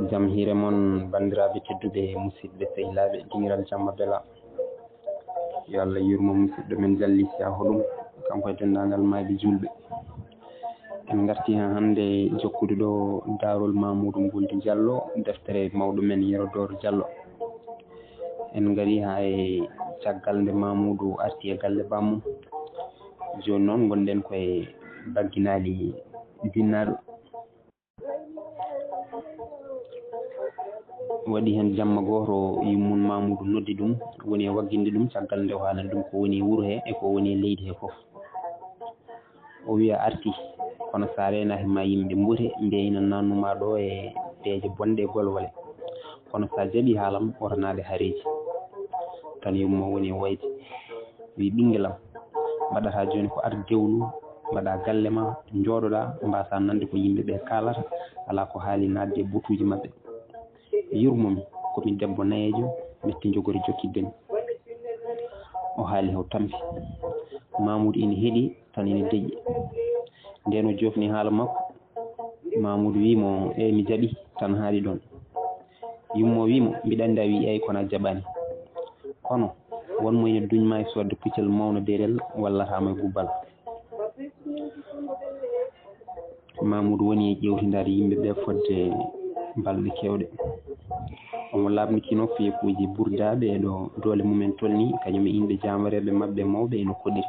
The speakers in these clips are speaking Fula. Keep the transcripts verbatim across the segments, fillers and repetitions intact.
Jam hiire mon, banndiraaɓe tedduɓe, musidɓe, sehilaaɓe, giñiral jamma bela. Yo Allah yurmo musidɗo men Jalli Siyaho ɗum, kanko e denndaangal maayɓe juulɓe. En ngartii haa hannde jokkude ɗo daarol Mamoudou Mboldi Diallo, deftere mawɗo men Yero Doro Diallo. En ngarii haa e caggal nde Mamoudou arti e galle bammum. Jooni noon ngonɗen ko e bagginaali jinnaaɗo. Waɗi heen jamma gooto, yummum Mamoudou noddi ɗum, woni e wagginde ɗum, caggal nde o haalani ɗum ko woni e wuro he e ko woni e leydi he fof. O wiya arti, kono so a reenaaki ma yimɓe mbute mbiya ina naatnuma ɗo e peeje bonɗe e golwole. Kono so a jaɓi haalam, woto naat e hareeji. Tan yumma woni e wayde. Wi ɓinngel am, mbaɗata jooni ko ar dewlu, mbaɗa galle ma, njooɗoɗa, mbasa nande ko yimɓe ɓe kaalata, alaa ko haali naatde e botuuji maɓɓe. Yurmomi, ko mi debbo nayeejo, metti njogori jokkitde mi. O haali o tampi. Mamoudou ina heɗi tan ina deƴƴi. Ndeen o joofni haala makko, Mamoudou wi mo, eey mi jaɓi, tan haaɗi ɗoon. Yumma o wi mo, mbiɗa anndi a wi eey kono a jaɓaani. Kono won mo ina duñma e soodde puccal mawna derel walla tama e gubbal. Mamoudou woni e ƴeewtindaade yimɓe ɓe fodde balɗe keewɗe. Omo laaɓnitino fiyekuuji burdaaɓe e ɗo doole mumen tolni, kañum e inɗe jaambareeɓe maɓɓe mawɓe eno koɗiri.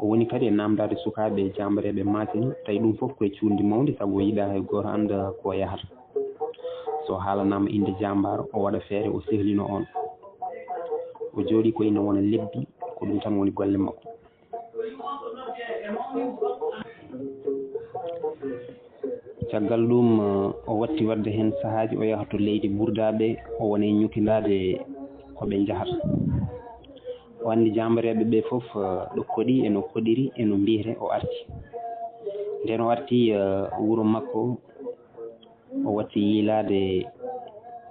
O woni kadi e naamndaade sukaaɓe e jaambareeɓe masin, tawi ɗum fof ko e cuuɗndi mawndi, sabu o yiɗaa hay gooto annda ko o yahata. So o haalanaama innde jaambaar, o waɗa feere, o sehlino oon. O jooɗii ko ina wona lebbi, ko ɗum tan woni golle makko. Caggal ɗum, o watti waɗde heen sahaaji, o yaha to leydi burdaaɓe, o wona e ñukindaade ko ɓe njahata. O anndi jaambareeɓe ɓe fof, ɗo koɗi, e no koɗiri, e no mbiyete, o arti. Ndeen o arti, wuro makko, o watti yiilaade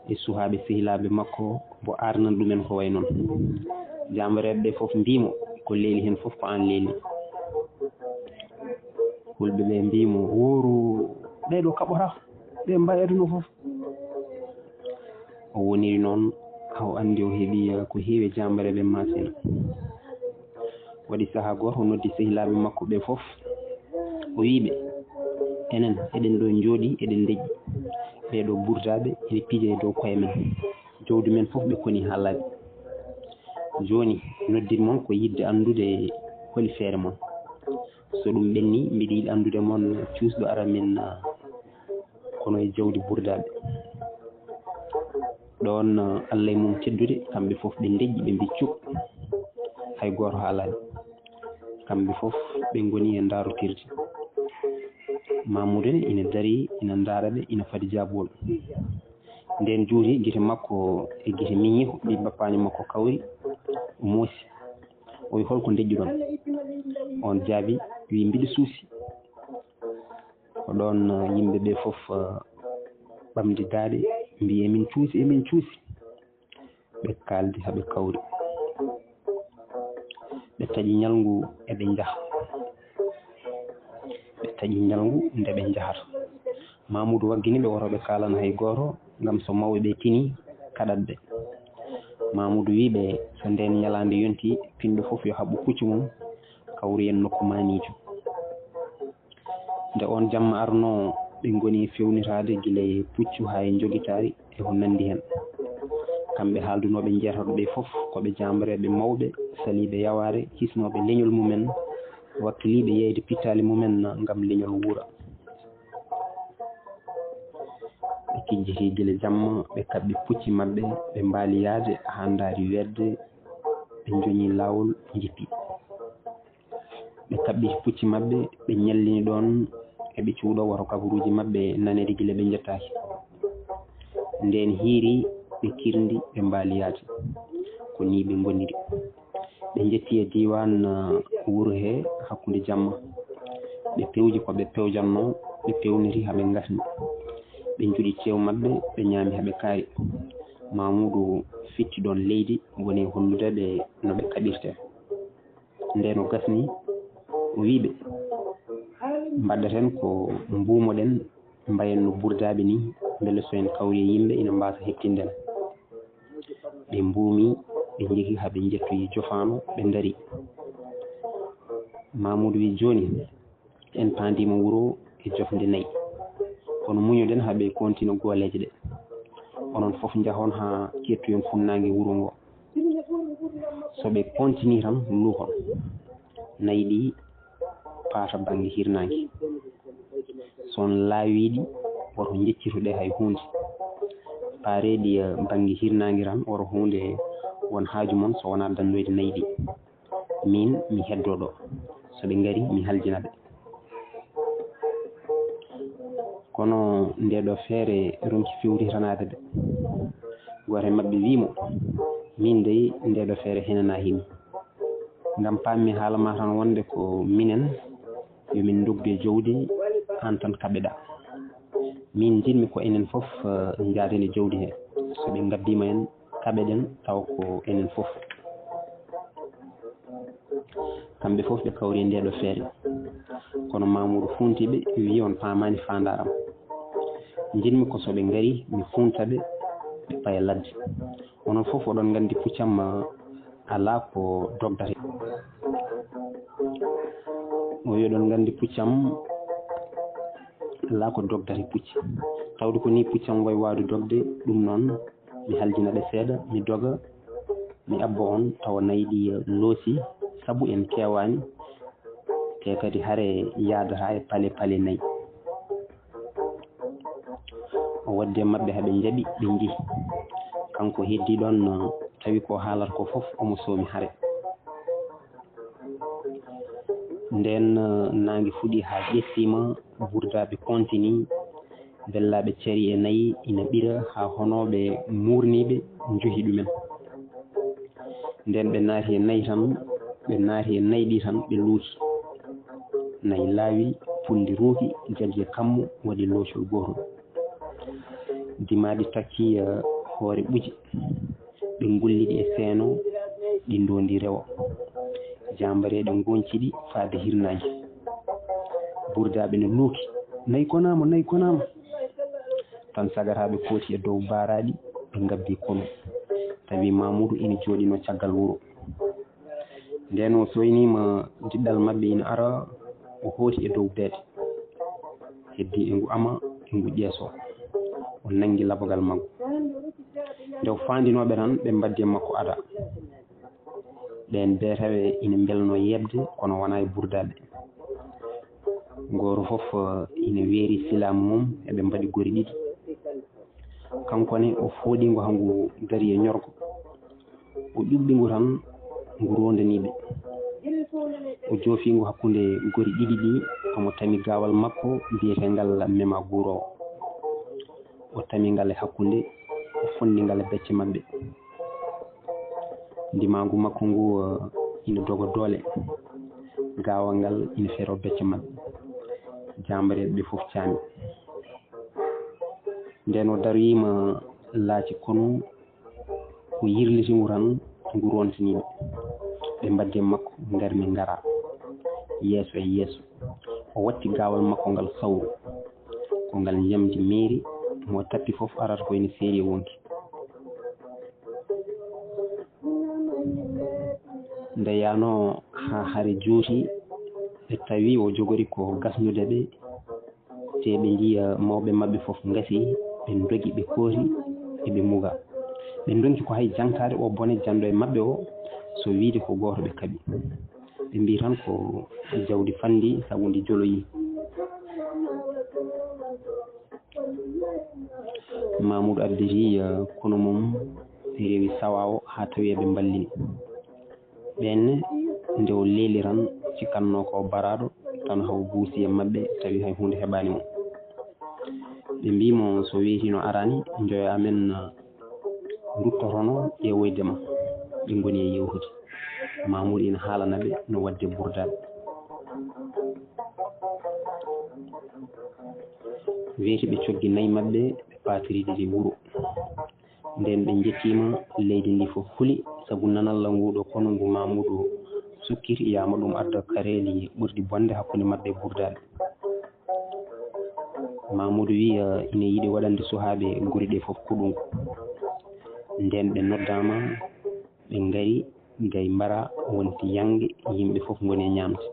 e suhaaɓe sehilaaɓe makko, mbo aarnan ɗumen ko wayi noon. Jaambareeɓe ɓe fof mbii mo, ko leeli heen fof ko aan leeli. Fulɓe ɓe mbii mo, wooru ɓee ɗo kaɓotaa, ɓe mbaɗi aduna fof. O woniri noon, haa o anndi o heɓi, eh, ko heewi e jaambareeɓe masin. Waɗi sahaa gooto, o noddi sehilaaɓe makko ɓe fof. O wii ɓe, enen, eɗen ɗo njooɗii, eɗen ndeƴƴi. Ɓee ɗo burdaaɓe, ene pija e dow koye men. Jawdi men fof ɓe koni haa laaɓi. Jooni, noddir mon ko yiɗde anndude holi feere mon. So ɗum ɓenni, mbiɗa yiɗi anndude mon cuusɗo ara min, ah, kono e jawdi burdaaɓe. Ɗoon, ah, Allah e mum teddude, kamɓe fof ɓe ndeƴƴi, ɓe mbi cuk, hay gooto haalaani. Kamɓe fof ɓe ngoni e ndaarotirde. Mamoudou ne ina darii, ina ndaara ɓe, ina fadi jaabuwol. Ndeen juuti gite makko e gite miñiiko, ɗi bappaani makko kawri, o moosi. O wi, "Hol ko ndeƴƴuɗon?" Oon jaabi, wi, "Mbiɗa suusi." Ko ɗoon, eh, yimɓe ɓe fof, eh, ɓamdi daaɗe, mbi, "Emin cuusi, emin cuusi." Ɓe kaaldi haa ɓe kawri. Ɓe taƴi ñalngu eɓe njaha. Ɓe taƴi ñalngu nde ɓe njahata. Mamoudou waggini ɓe, woto ɓe kaalana hay gooto, ngam so mawɓe ɓe tinii, kaɗat ɓe. Mamoudou wii ɓe, so ndeen ñalaande yontii, pinɗo fof yo haɓɓu puccu mum, kawroyen nokku maaniijo. Nde oon jamma arnoo, ɓe ngoni feewnitaade gila e puccu haa e njogitaari e ko nanndi heen. Kamɓe haaldunooɓe njeetaɗo ɓe fof, ko ɓe jaambareeɓe mawɓe, saliiɓe yawaare, hisnooɓe leñol mumen, wakkiliiɓe yeeyde pittaali mumen ngam leñol wuura. Ɓe kijjitii gila jamma, ɓe kaɓɓi pucci maɓɓe, ɓe mbaali yahde haa ndaari weetde, ɓe njoñi laawol, ɓe njippi. Ɓe kaɓɓi pucci maɓɓe, ɓe ñallini ɗoon, eɓe cuuɗoo, woto kabaruuji maɓɓe naneede gila ɓe njettaaki. Ndeen hiiri, ɓe kirndi, ɓe mbaali yahde. Ko nii ɓe ngoniri. Ɓe njettii e diiwaan, ah, wuro hee hakkunde jamma. Ɓe pewji ko ɓe pewjannoo, ɓe pewniti haa ɓe ngasni. Ɓe njuɗi teew maɓɓe, ɓe ñaami haa ɓe kaari. Mamoudou fitti ɗoon leydi, woni hollude ɓe no ɓe kaɓirtee. Ndeen o gasni, o wii ɓe, "Mbaɗaten ko mbuumoɗen, mbayen no burdaaɓe nii, mbele so en kawri e yimɓe ina mbaasa heɓtinde en. Ɓe mbuumi, ɓe njeki haa ɓe njettoyi jofaano, ɓe ndari. Mamuudu wi, "Jooni, en paandiima wuro e jofnde nayi. Kono muñoɗen haa ɓe kontina gooleeje ɗe. Onon fof njahon haa kettoyon funnaange wuro ngo. So ɓe kontinii tan, luuhon. Nayi ɗi paata bannge hirnaange. So on laawii ɗi, woto njeccito ɗe hay huunde. Paaree ɗi, eh, bannge hirnaange tan, woto huunde won haaju mon so wonaa danndoyde nayi ɗi. Miin, mi heddoo ɗo. So ɓe ngarii, mi haljina ɓe." Kono ndee ɗoo feere ronki fewritanaade ɓe. Gooto e maɓɓe wii mo, "Miin dey, ndee ɗoo feere henanaa himi. Ngam paammi haala maa tan wonde ko minen, yo min ndogdu e jawdi, aan tan kaɓeɗaa. Miin njiɗmi ko enen fof, eh, njaaden e jawdi he. So ɓe ngabbiima en, kaɓeɗen tawa ko enen fof." Kamɓe fof ɓe kawri e ndee ɗoo feere. Kono Mamuudu funti ɓe, wi, "On paamaani faandaare am. Njiɗmi ko so ɓe ngarii, mi funta ɓe, ɓe paya ladde. Onon fof oɗon nganndi puccam, ah, alaa ko dogdata." O wi, "Oɗon nganndi puccam alaa ko dogdata pucci. Tawde ko nii puccam wayi waawde dogde, ɗum noon mi haljina ɓe seeɗa, mi doga, mi abbo on, tawa nayi ɗi loosi, sabu en keewaani, te kadi hare yaadataa e pale pale nayi." O waddi e maɓɓe haa ɓe njaɓi, ɓe njehi. Kanko heddi ɗoon, tawi ko haalata ko fof, omo soomi hare. Ndeen, eh, naange fuɗi haa ƴettiima, burdaaɓe kontinii, bellaaɓe carii e nayi ina ɓira haa honooɓe muurniiɓe njohi ɗumen. Ndeen ɓe naati e nayi tan, ɓe naati e nayi ɗi tan, ɓe luuki. Nayi laawi, punndi ruuki, jaggi e kammu, waɗi loocol gootol. Dimaaɗi takki, eh, hoore ɓuji. Ɓe ngulli ɗi e seeno, ɗi ndoondi rewo. Jaambareeɗe ngonci ɗi faade hirnaange. Burdaaɓe no luuki, "Nayi konaama, nayi konaama." Tan sagataaɓe kooti e dow baaraaɗi, ɓe ngabbi konu. Tawi Mamuudu ina jooɗinoo caggal wuro. Ndeen o sooyniima diɗɗal maɓɓe ina ara, o hooti e dow beete. Heddii e ngu ama, e ngu ƴeeso. O nanngi labogal maggu. Nde o faandinoo ɓe tan, ɓe mbaddi e makko ada. Ɓeen beetaɓe ina mbelnoo yeeɓde, kono wonaa e burdaaɓe. Gooto fof, eh, ina weeri silaamu mum, eɓe mbaɗi gori ɗiɗi. Kanko ne, o fooɗi ngu haa ngu darii e ñorgo. O ƴuɓɓi ngu tan, ngu roondanii ɓe. O joofi ngu hakkunde gori ɗiɗi ɗi, omo tami gaawal makko biyeteengal Mema Guuroowo. O tami ngal e hakkunde, o fonndi ngal e becce maɓɓe. Ndimaagu makko ngu, eh, ina doga doole. Gaawal ngal ina feero becce maɓɓe. Jaambareeɓe ɓe fof caami. Ndeen o daroyiima laaci konu, o yirliti ngu tan, ngu rontini ɓe. Ɓe mbaddi e makko, ngarmi ngara. Yeeso e yeeso. O watti gaawal makko ngal sawru. Ko ngal njamndi meeri, mo tappi fof arata ko ene seeri e wonki. Nde yahnoo haa hare juuti, ɓe tawi o jogori ko gasnude ɓe. Te ɓe njiya mawɓe maɓɓe fof ngasii, ɓe ndogi, ɓe kooti, eɓe muga. Ɓe ndonki ko hay jantaade o bone janɗo e maɓɓe o, so wiyde ko gooto ɓe kaɓi. Ɓe mbii tan ko jawdi fanndi sabu ndi joloyii. Mamuudu additi, eh, konu mum, rewi sawa o haa tawi eɓe mballini. Ɓeen ne, nde o leeli tan, cikkatnoo ko baraaɗo, tan haw buusi e maɓɓe, tawi hay huunde heɓaani mo. Ɓe mbii mo, "So weeti no araani, njoyo amen, eh, nduttotono ƴeewoyde ma." Ɓe ngoni e yeewtude. Mamuudu ina haalana ɓe no waɗde burdaaɓe. Weeti ɓe coggi nayi maɓɓe, ɓe paatiri ɗi e wuro. Ndeen ɓe njettiima, leydi ndi fof huli, sabu nanalla nguuɗo konu ngu Mamuudu sukkiti, yaama ɗum adda kareeli ɓurɗi bonde hakkunde maɓɓe e burdaaɓe. Mamuudu wiyi, eh, ina yiɗi waɗande suhaaɓe guri ɗe fof kuɗungu. Ndeen ɓe noddaama, ɓe ngari, gay mbara wonti yannge, yimɓe fof ngoni e ñaamde.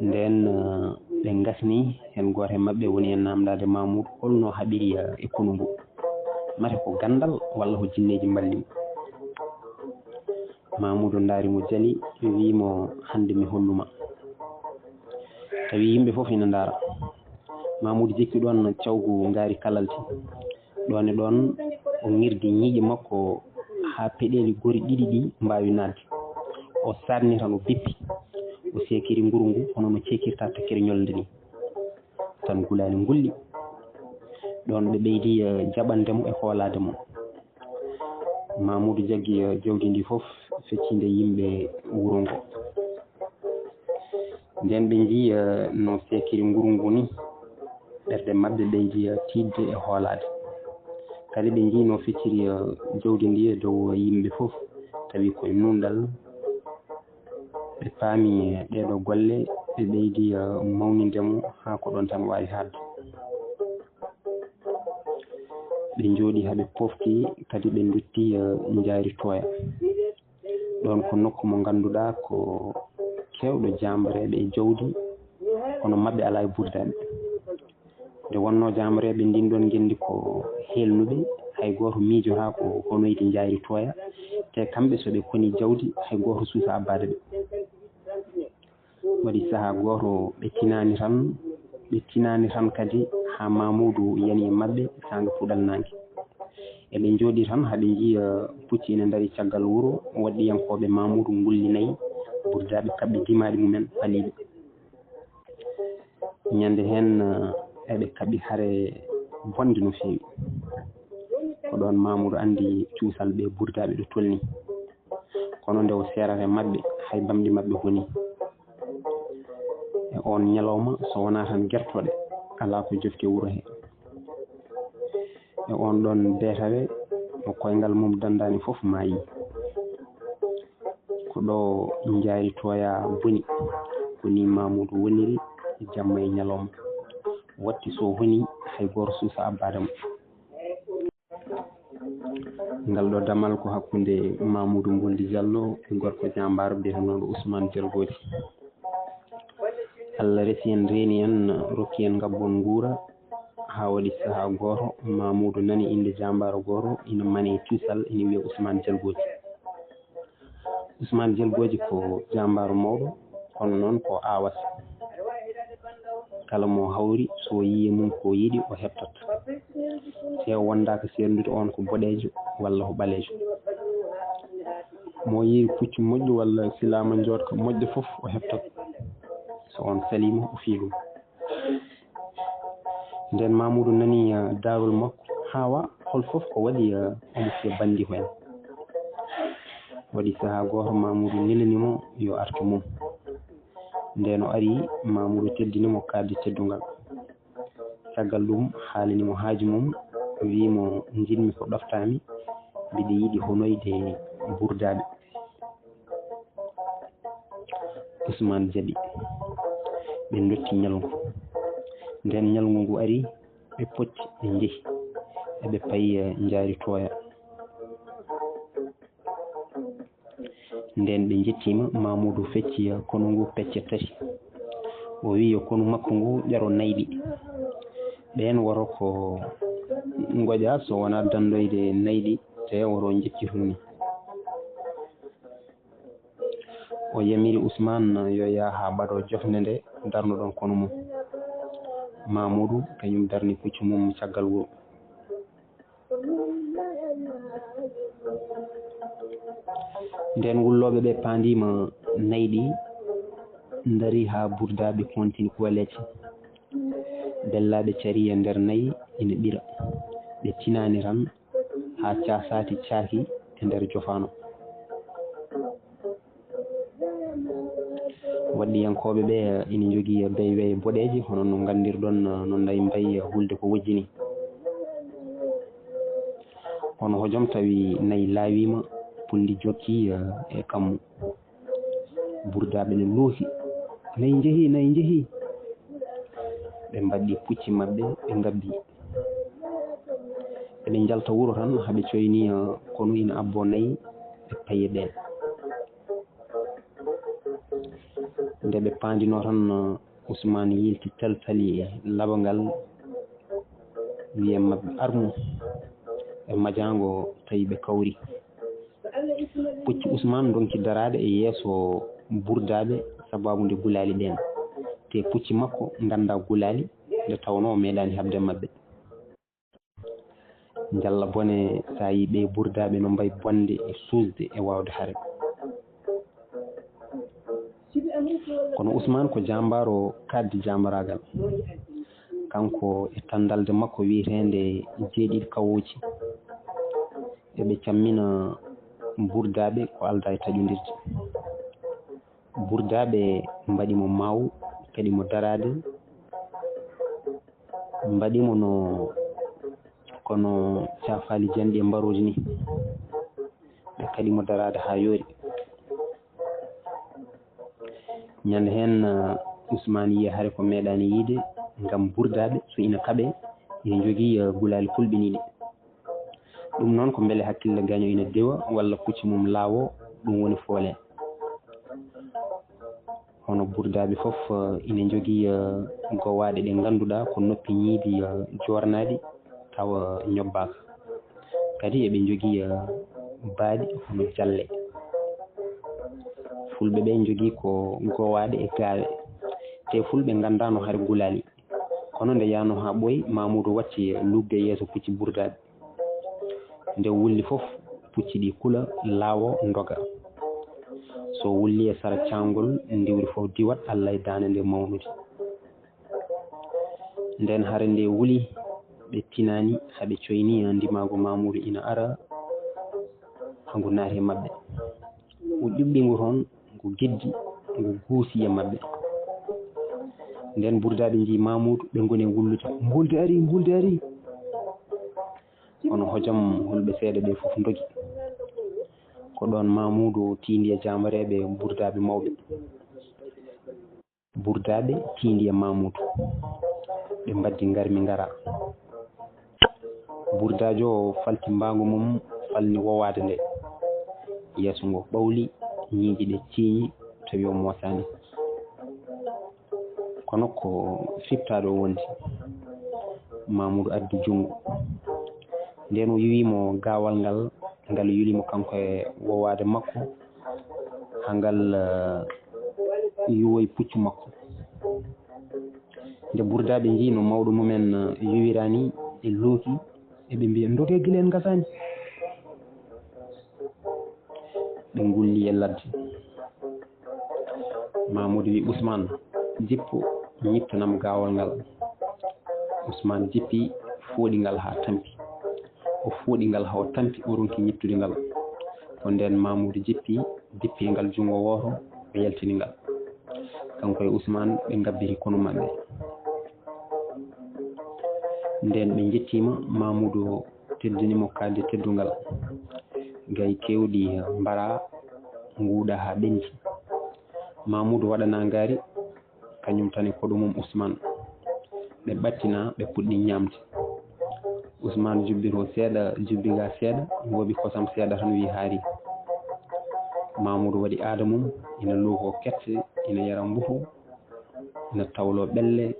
Ndeen, eh, ɓe ngasni, heen gooto e maɓɓe woni e naamndaade Mamuudu, holno haɓiri, eh, e konu ngu? Mate ko ganndal walla ko jinneeji mballi mo? Mamuudu ndaari mo jali, wiyi mo, "Hannde mi hollu ma." Tawi yimɓe fof ina ndaara. Mamuudu jikki ɗoon cawgu ngaari kalalti. Ɗoon e ɗoon o ŋirdi ñiiƴe makko haa peɗeeli gori ɗiɗi ɗi mbaawi naatde. O saɗni tan o bippi. O seekiri nguru ngu hono no ceekirta takkere ñolde ni. Tan gulaali ngulli. Ɗoon ɓe ɓeydi, eh, jaɓande mo e hoolaade mo. Mamuudu jaggi, eh, jawdi ndi fof, feccinde yimɓe wuro ngo. Ndeen ɓe njiyi, eh, no seekiri nguru ngu ni, ɓerɗe maɓɓe ɓeydi, eh, tiiɗde e hoolaade. Kadi ɓe njiyi no fecciri, eh, jawdi ndi e dow yimɓe fof, tawi koye nuunɗal ɓe paami, eh, ɗeeɗo golle, ɓe ɓeydi, eh, mawninde mo haa ko ɗoon tan waawi haaɗde. Ɓe njooɗi haa ɓe pofti, kadi ɓe ndutti, eh, Njaari Tooya. Ɗoon ko nokku mo ngannduɗaa ko keewɗo jaambareeɓe e jawdi, kono maɓɓe alaa e burdaaɓe. Nde wonnoo jaambareeɓe ndin ɗoon ngenndi ko heelnuɓe, hay gooto miijotaako honoyde Njaari Tooya, te kamɓe so ɓe koni jawdi, hay gooto suusa abbaade ɓe. Waɗi sahaa gooto, ɓe tinaani tan, ɓe tinaani tan kadi haa Mamuudu yani e maɓɓe saanga puɗal naange. Eɓe njooɗii tan, haa ɓe njiya pucci ina ndarii caggal wuro, waɗɗiyankooɓe Mamuudu ngulli nayi, burdaaɓe kaɓɓi dimaaɗi mumen paliiɓe. Ñande heen, eh, eɓe kaɓi hare bonde no feewi. Ko ɗoon Mamuudu anndi cuusal ɓe burdaaɓe ɗo tolni. Kono nde o seerata e maɓɓe, hay bamɗi maɓɓe honi. E oon ñalawma, so wonaa tan gertooɗe, alaa ko jofti e wuro he. E oon ɗoon beetawe, mo koyngal mum danndaani fof maayi. Ko ɗo Njaari Tooya boni, ko nii Mamuudu woniri jamma e ñalawma. Watti so honii, hay gooto suusa abbaade mo. Ngal ɗo damal ko hakkunde Mamuudu Mboldi Jallo e gorko jaambaaro biyetenooɗo Usmaan Jalgooji. Allah resi en, reeni en, rokki en ngabbon nguura, haa waɗi sahaa gooto, Mamuudu nani innde jaambaaro gooto ina mane e cuusal, ina wiyee Usmaan Jalgooji. Usmaan Jalgooji ko jaambaaro mawɗo, kono noon ko aawat. Kala mo hawri, so yiyii mum ko yiɗi, o heɓtat. Te o wondaaka seerndude oon ko boɗeejo walla ko ɓaleejo. Mo yiyii puccu moƴƴo walla silaama njooɗka moƴƴo fof, o heɓtat. So oon saliima, o fii ɗum. Ndeen Mamuudu nani, eh, daarol makko, haawa hol fof ko waɗi, eh, omo fiya banndi ko en. Waɗi sahaa gooto Mamuudu nelani mo yo artu mum. Ndeen o ari, Mamuudu teddini mo kaaddi teddungal. Caggal ɗum haalani mo haaju mum, wii mo, "Njiɗmi ko ɗoftaami, mbiɗa yiɗi honoyde burdaaɓe." Usmaan jaɓi. Ɓe ndotti ñalngu. Ndeen ñalngu ngu ari, ɓe pocci, ɓe njehi. Eɓe payi, eh, Njaari Tooya. Ndeen ɓe njettiima, Mamuudu fecci, eh, konu ngu pecce tati. O wii yo konu makko ngu ƴaro nayi ɗi. Ɓeen woto ko ngoƴa so wonaa danndoyde nayi ɗi, te woto njecci tun ni. O yamiri Usmaan yo yah haa ɓadoo jofnde nde darnuɗon konu mum. Mamuudu kañum darni puccu mum caggal wuro. Ndeen wullooɓe ɓe paandiima nayi ɗi, ndarii haa burdaaɓe kontini kuwaleeje. Bellaaɓe carii e nder nayi ina ɓira. Ɓe tinaani tan haa caasaati caaki e nder jofaano. Waɗɗiyankooɓe ɓe ina njogii beywey boɗeeje, hono no nganndirɗon, no ndayi mbayi hulde ko wojji ni. Kono hojom tawi nayi laawiima, punndi jokki e kammu. Burdaaɓe ne luuki. Nayi njehii, nayi njehii. Ɓe mbaɗi pucci maɓɓe, ɓe ngabbi. Eɓe njalta wuro tan, haɓe coyni konu ina abbo nayi e paye ɗe. Nde ɓe paandino tan, Usmaan yilti taltali labangal, wiye maɓɓe, "Armu!" E majaango tawi ɓe kawri. Pucci Usmaan ndonki daraade e yeeso burdaaɓe sabaabu nde gulaali ɗeen. Te pucci makko ngannda gulaali, nde tawnoo o meeɗaani haɓde maɓɓe. Njalla bone, so a yii ɓee burdaaɓe no mbayi bonde e suusde e waawde hare. Kono Usmaan ko jaambaaro kaaɗdi jaambaraagal. Kanko e tanndalde makko wiyeteende Jeeɗiɗi Kawooji, eɓe cammina burdaaɓe ko aldaa e taƴondirde. Burdaaɓe mbaɗi mo maawu, kaɗi mo daraade, mbaɗi mo no, kono caafaali janɗi e mbarooji ni. Ɓe kaɗi mo daraade haa yoori. Ñande heen, uh, Usmaan yiyi hare ko meeɗaani yiyde, ngam burdaaɓe, so ina kaɓee, ina njogii, uh, gulaali kulɓiniiɗi. Ɗum noon ko mbele hakkille gaño ina diwa walla pucci mum laawo, ɗum woni foole. Hono burdaaɓe fof, uh, ina njogii, uh, gowaaɗe ɗe ngannduɗaa ko noppi ñiibi, uh, joornaaɗi tawa ñobbaaka. Kadi eɓe njogii, uh, baaɗi hono jalle. Fulɓe ɓe njogii ko gowaaɗe e gaawe. Te Fulɓe nganndaano hare gulaali. Kono nde yahnoo haa ɓooyi, Maamuudu watti luukde yeeso pucci burdaaɓe. Nde wulli fof, pucci ɗi kula, laawo, ndoga. So wulli e sara caangol, ndiwri fof diwat, Alla e daande nde mawnude. Ndeen hare nde wuli, ɓe tinaani, haa ɓe coyni ndimaagu Maamuudu ina ara, haa ngu naati e maɓɓe. O ƴuɓɓi ngu toon, ngu geddi, ngu guusi e maɓɓe. Ndeen burdaaɓe njii Maamuudu, ɓe ngoni e wullude, "Mbulde arii, mbulde arii!" Kono hojom hulɓe seeɗa ɓe fof ndogi. Ko ɗoon Maamuudu tiindi e jaamareeɓe burdaaɓe mawɓe. Burdaaɓe tiindi e Maamuudu. Ɓe mbaddi ngarmi ngara. Burdaajo o falti mbaangu mum, falni wowaade nde. Yeeso ngo ɓawli, ñiiƴe ɗe ciiñi, tawi o moosaani. Kono ko fiɓtaaɗo o wondi. Maamuudu addi junngo. Ndeen o yuwi mo gaawal ngal, ngal yuli mo kanko e wowaade makko, haa ngal, eh, yuwoyi puccu makko. Nde burdaaɓe njii no mawɗo mumen, eh, yuwira ni, ɓe luuki, eɓe mbiya, "Ndogee gila en ngasaani." Ɓe ngulli e ladde. Maamuudu wi, "Usmaan, jippo, ñiptanam gaawal ngal." Usmaan jippi, fooɗi ngal haa tampi. O fooɗi ngal haa o tampi, o ronki ñiptude ngal. Ko ndeen Maamuudu jippi, jippi e ngal junngo wooto, o yaltini ngal. Kanko e Usmaan ɓe ngabbiri konu maɓɓe. Ndeen ɓe njettiima, Maamuudu teddini mo kaaɗdi teddungal. Gayi keewɗi mbaraa, nguuɗaa haa ɓenndi. Maamuudu waɗanaa ngaari, kañum tan e koɗo mum Usmaan. Ɓe ɓattinaa, ɓe puɗɗi ñaamde. Usmaan jubbi to seeɗa, jubbi ga seeɗa, ngooɓi kosam seeɗa tan, wi, "Haari." Maamuudu waɗi aada mum, ina luukoo kette, ina yara mbuhu, ina tawloo ɓelle,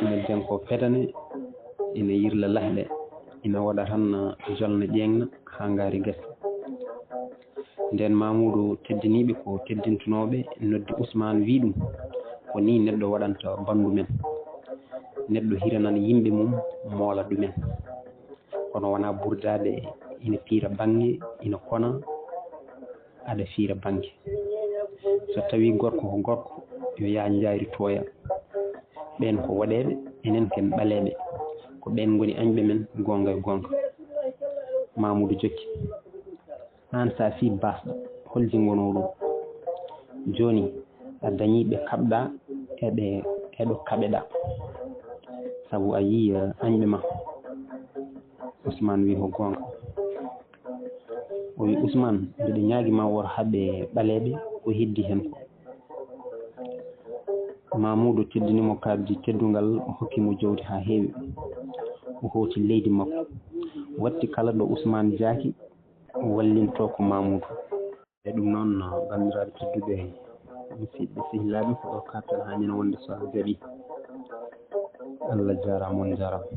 ina jenkoo pedane, ina yirla lahɗe, ina waɗa tan jolna ƴeeŋna haa ngaari gasi. Ndeen Maamuudu teddiniiɓe ko teddintunooɓe, noddi Usmaan, wi ɗum, "Ko nii neɗɗo waɗanta banndu men. Neɗɗo hiranan yimɓe mum, moola ɗumen. Kono wonaa burdaaɓe ina piira bannge, ina kona, aɗa fiira bannge. So tawii gorko ko gorko, yo yah njaayri tooya. Ɓeen ko woɗeeɓe, enen ken ɓaleeɓe. Ko ɓeen ngoni añɓe men, goonga e goonga." Maamuudu jokki, "Aan, so a fii baasɗo, hol jingonoo ɗum? Jooni a dañii ɓe kaɓɗaa e ɓe, e ɗo kaɓeɗaa, sabu a yii, eh, añɓe ma." Usmaan wi, "Ko goonga." O wi, "Usmaan, mbiɗa ñaagi ma wor haɓe ɓaleeɓe, ko heddi heen ko." Mamuudu teddini mo kaardi teddungal, o hokki mo jawdi haa heewi. O hooti leydi makko. Watti kala ɗo Usmaan Jaaki wallintoo ko Mamuudu. E ɗum noon, banndiraaɓe tedduɓe, musidɓe sehilaaɓe, ko ɗo kaartal haa ñande wonde so Allah jaɓi. Allah jaaraama, on njaaraama.